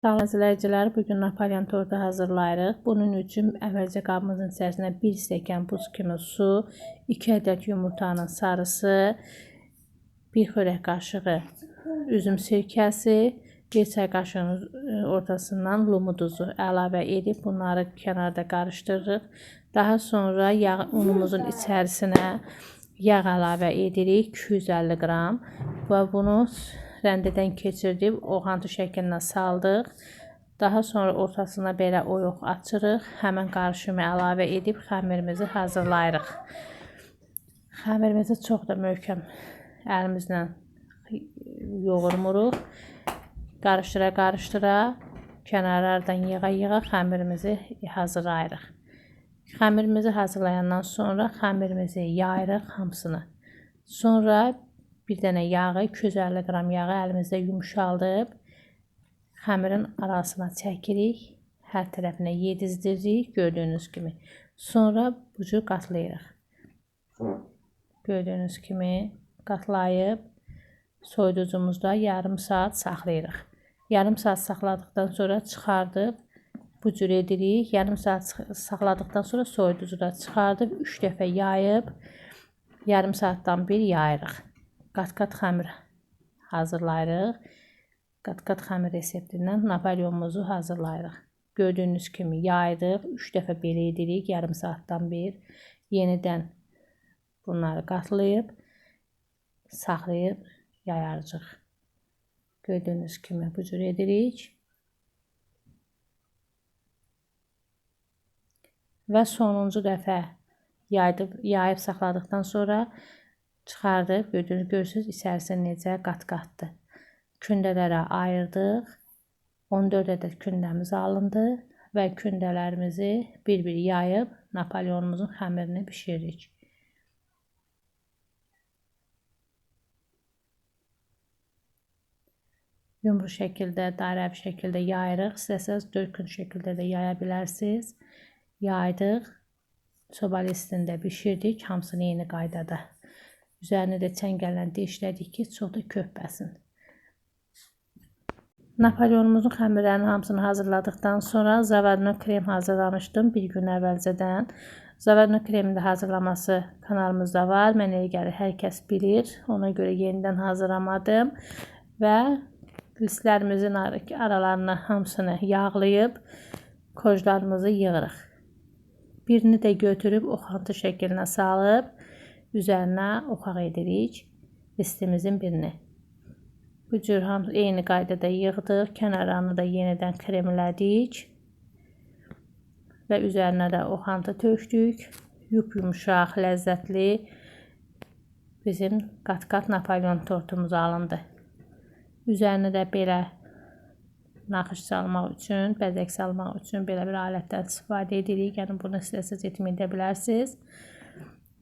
Salam izləyicilər, bugün Napolyon tortu hazırlayırıq. Bunun üçün əvvəlcə qabımızın içərisinə 1 stəkan buz kimi su, 2 ədəd yumurtanın sarısı, 1 xörək qaşığı üzüm sirkəsi, 1 çay qaşığının ortasından lumu duzu əlavə edib bunları kənarda qarışdırırıq. Daha sonra yağ, unumuzun içərisinə yağ əlavə edirik 250 qram və bunu rəndədən keçirdik, oğantı şəklinə saldıq. Daha sonra ortasına belə oyuq açırıq. Həmən qarışımı əlavə edib xəmirimizi hazırlayırıq. Xəmirimizi çox da möhkəm əlimizlə yoğurmuruq. Qarışdıra qarışdıra kənarlardan yığa-yığa xəmirimizi hazırlayırıq. Xəmirimizi hazırlayandan sonra xəmirimizi yayırıq hamısını. Sonra bir dənə yağı, 250 qram yağı əlimizdə yumşaldıb xəmirin arasına çəkirik. Hər tərəfinə yedizdiririk gördüyünüz kimi. Sonra bu cür qatlayırıq. Gördüyünüz kimi qatlayıb soyuducumuzda yarım saat saxlayırıq. Yarım saat saxladıqdan sonra çıxardıb bu cür edirik. Yarım saat saxladıqdan sonra soyuducuda çıxardıb 3 dəfə yayıb yarım saatdan bir yayırıq. Qat-qat xəmir hazırlayırıq. Qat-qat xəmir reseptindən Napolyonumuzu hazırlayırıq. Gördüyünüz kimi yaydıq. 3 dəfə belə edirik yarım saatdan bir. Yenidən bunları qatlayıb saxlayıb yayarcıq. Gördüyünüz kimi bu cür edirik. Və sonuncu dəfə yayıb saxladıqdan sonra çıxardıb, gördüyünüz, görürsünüz, içərisi necə qat-qatdır. Kündələrə ayırdıq. 14 ədəd kündəmiz alındı və kündələrimizi bir-bir yayıb Napolyonumuzun xəmirini bişiririk. Yumru şəkildə, dairəvi şəkildə yayırıq. İstəsəniz 4 gün şəkildə də yaya bilərsiniz. Yaydıq. Soba listində bişirdik. Hamısını eyni qaydada. Üzərini də çəngəllə dişlədik ki, çox da köpbəsin. Napolyonumuzun xəmirlərinin hamısını hazırladıqdan sonra zavadno krem hazırlamışdım bir gün əvvəlcədən. Zavadno kremin də hazırlaması kanalımızda var. Mən elə gəlir, hər kəs bilir. Ona görə yenidən hazırlamadım. Və listlərimizin aralarına hamısını yağlayıb kojlarımızı yığırıq. Birini də götürüb oxantı şəklinə salıb üzərinə oxaq edirik listimizin birini. Bu cür hamısı eyni qaydada yığdıq. Kənarlarını da yenidən kremlədik. Və üzərinə də oxantı tökdük. Yup-yumuşaq, ləzzətli bizim qat-qat Napolyon tortumuz alındı. Üzərinə də belə naxış salmaq üçün, bəzək salmaq üçün belə bir alətdən istifadə edirik. Yəni bunu istəsəniz etməyə də bilərsiniz.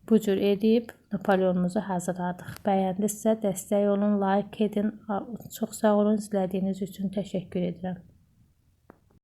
Bu cür edib Napolyonumuzu hazırladıq. Bəyəndinizsə dəstək olun, like edin. Çox sağ olun, izlədiyiniz üçün təşəkkür edirəm.